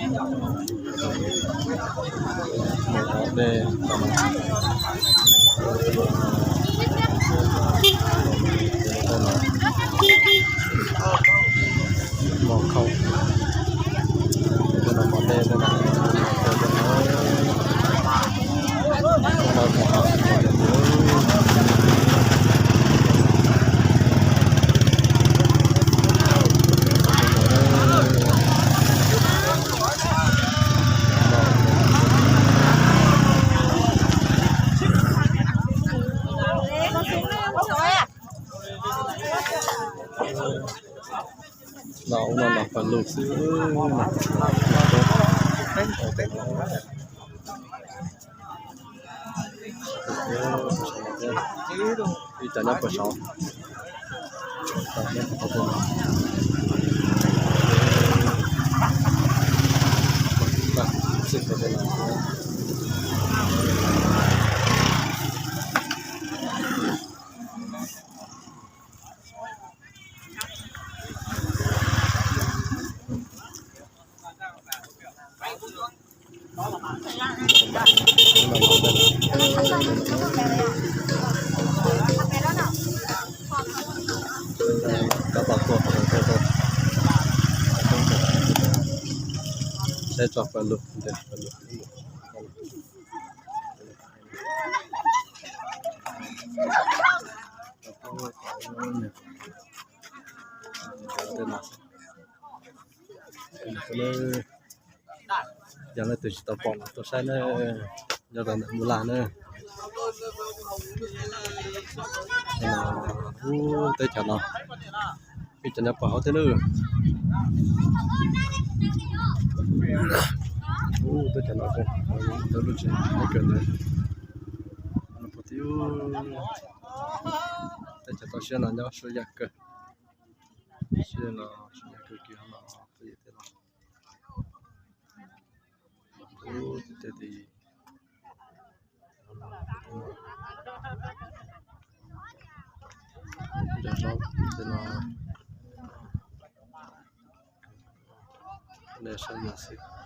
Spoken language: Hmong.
Mus qhov dej, mos khau, qhov dej. Los ub no los pawg lug xwb. Ib cov nyob puag saud. Saib tso pawg lug, pawg lug. Yog leej twg tsis tau pom los tuaj saib na, nyob rau ntawm Mus Laj na. Ub, teb chaws no, ib cov nyob puag hauv thiab na. Ub, teb chaws no, tau lub tsev kawg ntawd. Teb chaws toj siab no nyob Suav yaj kawg. Siab no, Suav yaj kawg kiag no. Ub, tej no, saib no